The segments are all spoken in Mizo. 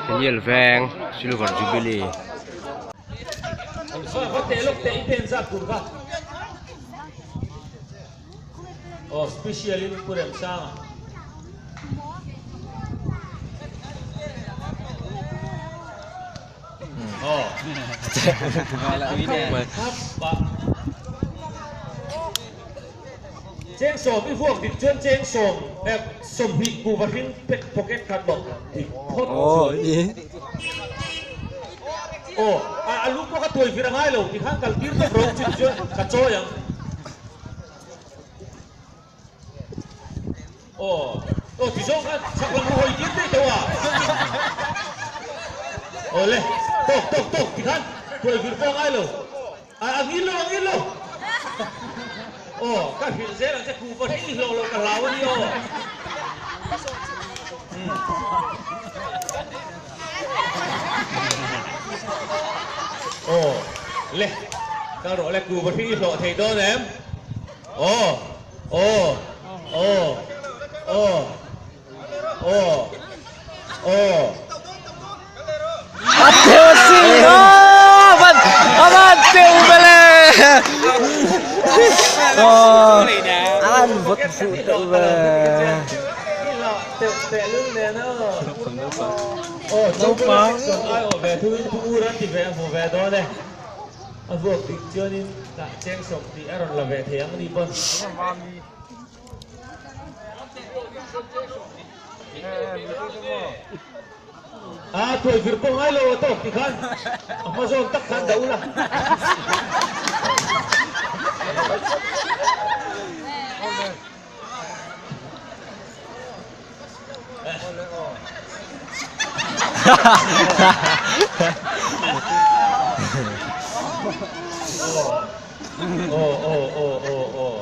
Daniel Veng Silver Jubilee. Aw special in Pu Remsanga. Aw. Cheng sawm i vuak dik chuan cheng sawm eh sawmhnih kuhva hring pek pocket khat bawk dik phawt chuan. Aw a lu pawh ka tuai vir a ngai lo tikhan kal tir tawp ro chun chuan ka chawi ang. Aw aw ti zawng khan chhak lam hawi tir daih tawh a. Aw le tawk tawk tawk ti khan tuai vir pawh a ngai lo. A a ngil lo a ngil lo. Aw ka hrilh zel ang che kuhva hring i hlawh loh ka hlau a ni aw. Aw le ka rawh le kuhva hring i hlawh thei dawn em? Aw aw aw aw aw aw. A teu si avan avan teu vele avan vawt fuh teuh ve. Naupang ai awh ve thu in pu ur an ti ve a hmu ve dawn e a vuak dik chuanin tah cheng sawm tih a rawn la ve thei ang ni pawn. A thuai vir pawh ngai lo a tawk ti khan a hma zawn tak khan dah ula. Aw aw aw aw aw.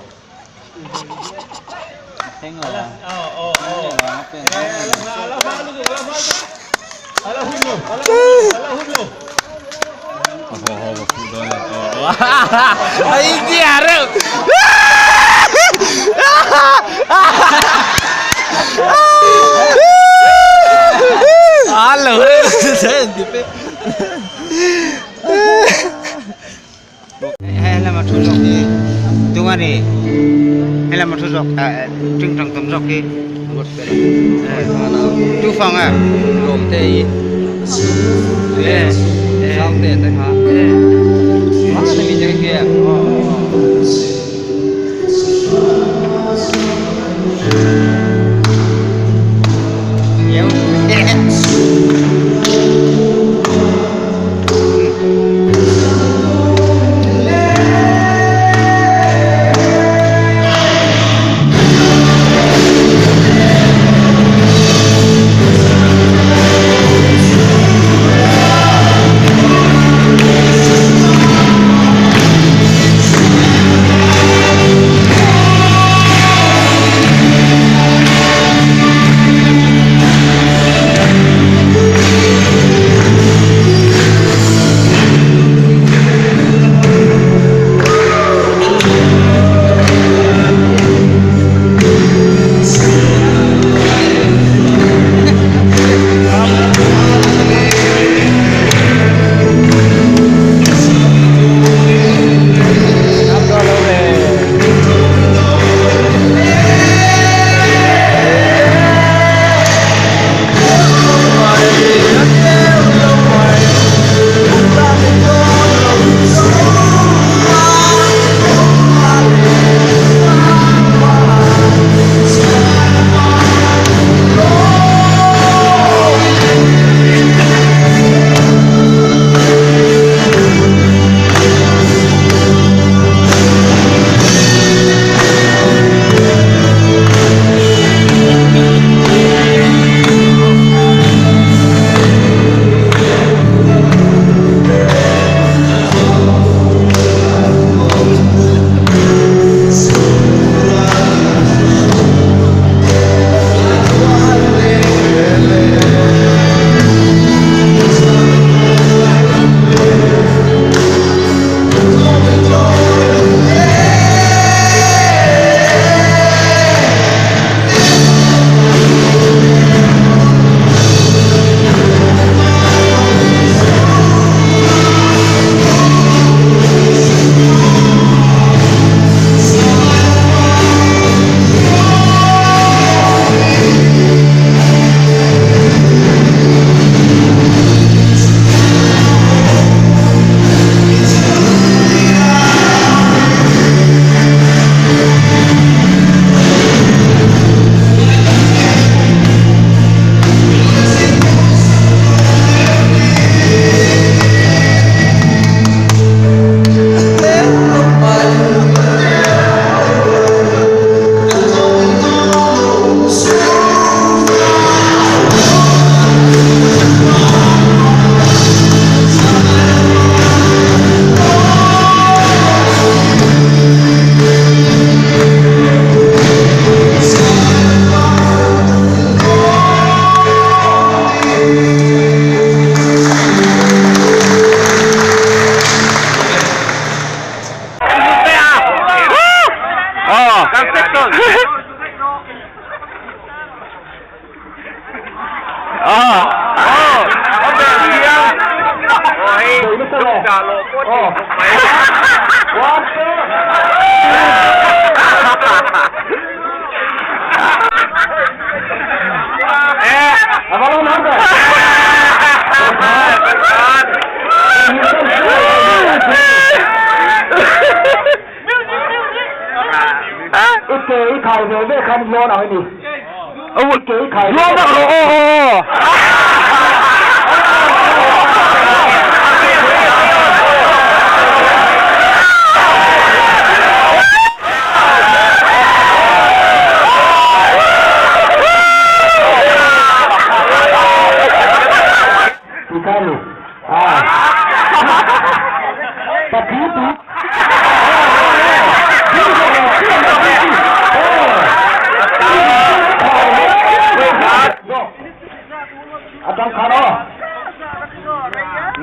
Ai dia reuh. Alo. Hei lama thu zawk hi tunga ni hei lama thu zawk tingtang tam zawk hi tu fang a lawm te hi sang te te kha mana mi te kia khai ve ve khan lawn ang a ni. Ke i khai Lawn vak rawh aw aw. Ti kha ni.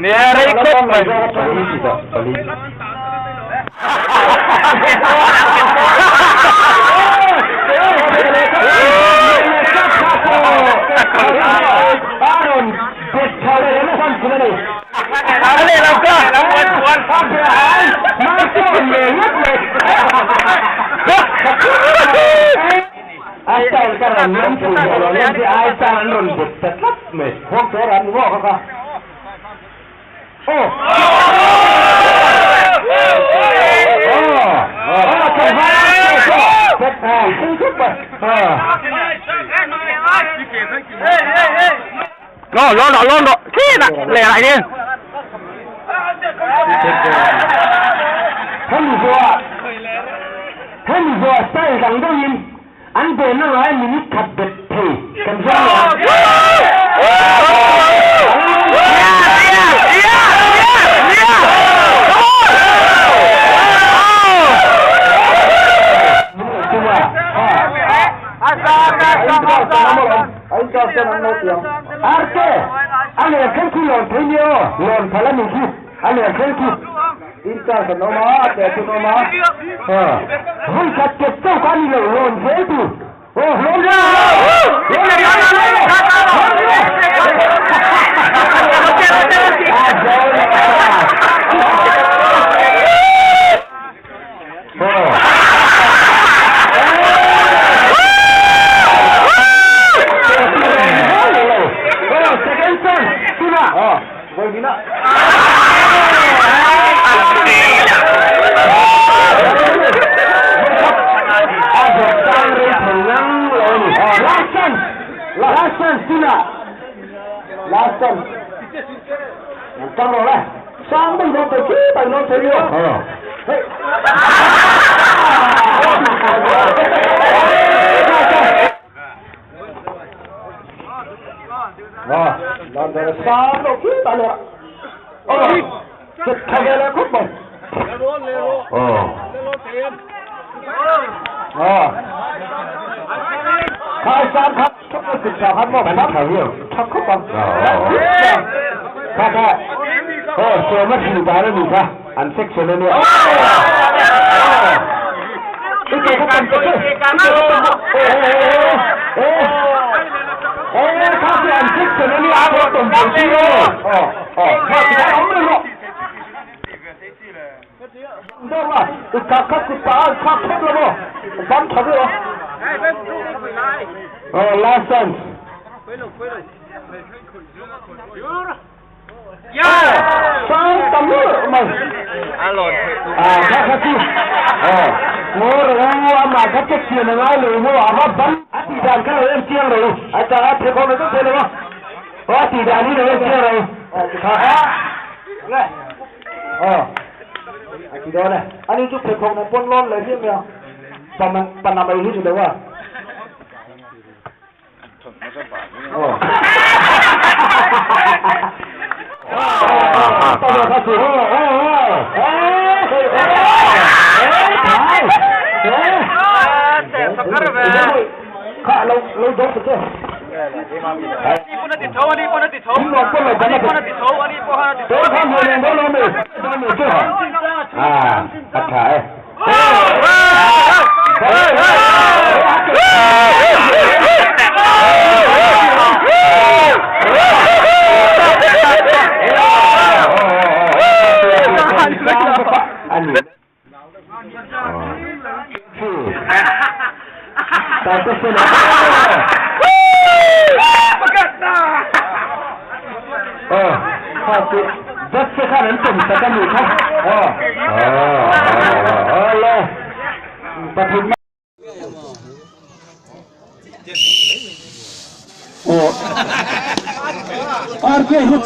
Nia rei khawp mai. Rồi, lon rồi, lon rồi. Khi nè, lẹ lại đi. Hemi zawh style dang deuhin an benna ngai minute khat bet thei kan zawng leh ang. Arte, a leh kher khi lawn thei nia aw, lawn phal a nih khi, a leh kher khi. In charge an awm a, a teh chu an awm a. Vawi khat kep chauh kha a ni lo, lawn zel tur. Aw, lawn zel lawn zel lawn zel Last chance. An section a nia. Last chance. Sang tam mai. À, kha kha chu. Ờ, ngô rồi ngô mà kha chết tiền là ngay rồi ngô à bắt bắn. À thì đàn cái rồi em chiang rồi. À chả à thế con nó thế rồi. Ờ thì đàn đi rồi em chiang rồi. Ờ kha. Này. Ờ. À thì đó này. Anh chụp thế không nó pon lon lấy riêng mèo. Tầm tầm nằm ấy hết rồi đâu à. Ờ.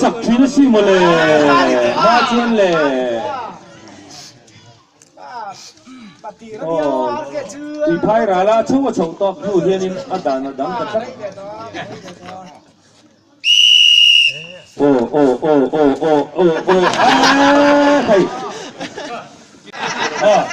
chak thin a si mawle hma chuan le aw tui phai ral a chho a chhoh tawk hnu hianin a dan a dang ta tlat. Aw aw aw aw aw aw aw aaa hei aw.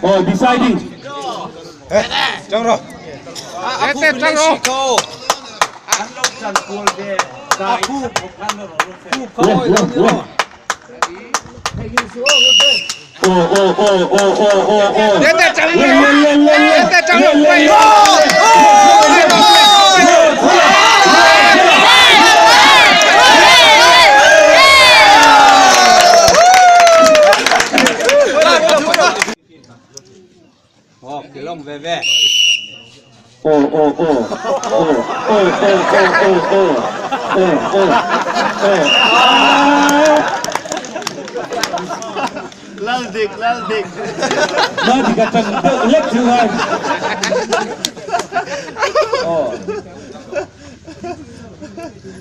Oh, deciding.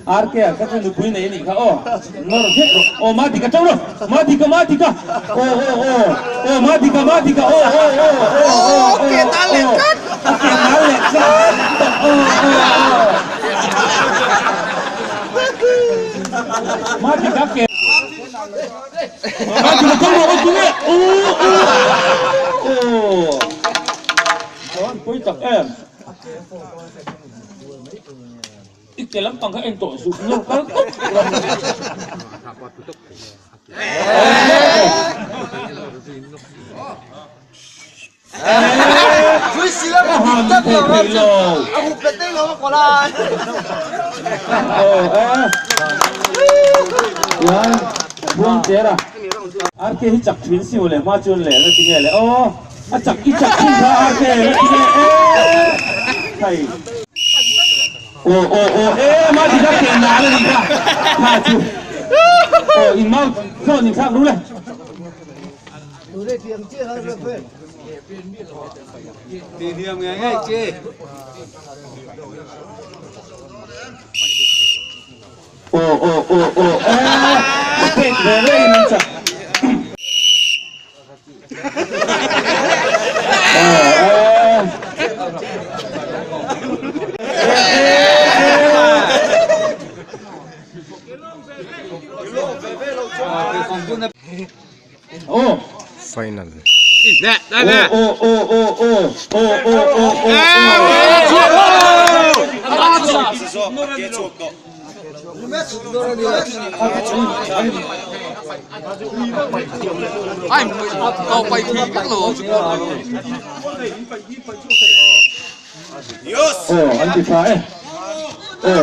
RK kha chu nupui nei anih kha aw nawr vek rawh aw Madika teuh rawh Madika Madika aw aw aw aw Madika Madika aw aw aw aw aw aw ke nal leh tlat a ke nal leh tlat aw aw aw Madika ke Madika teuh rawh aw tunge aw aw aw an pawi tak em. I ke lampang kha en tawh zuk nawr kal tawp ram. RK hi chak thin si le hma chuan le la tinge le aw a chak i chak thin kha RK la tinge e thai Aw aw aw e mah ti kha ken nal a nih kha kha chu aw in mau zawn in thlak ru le. Aw aw aw aw e pek ve ve in an chak. Final. Aw an ti tha e. Aw.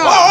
Aw.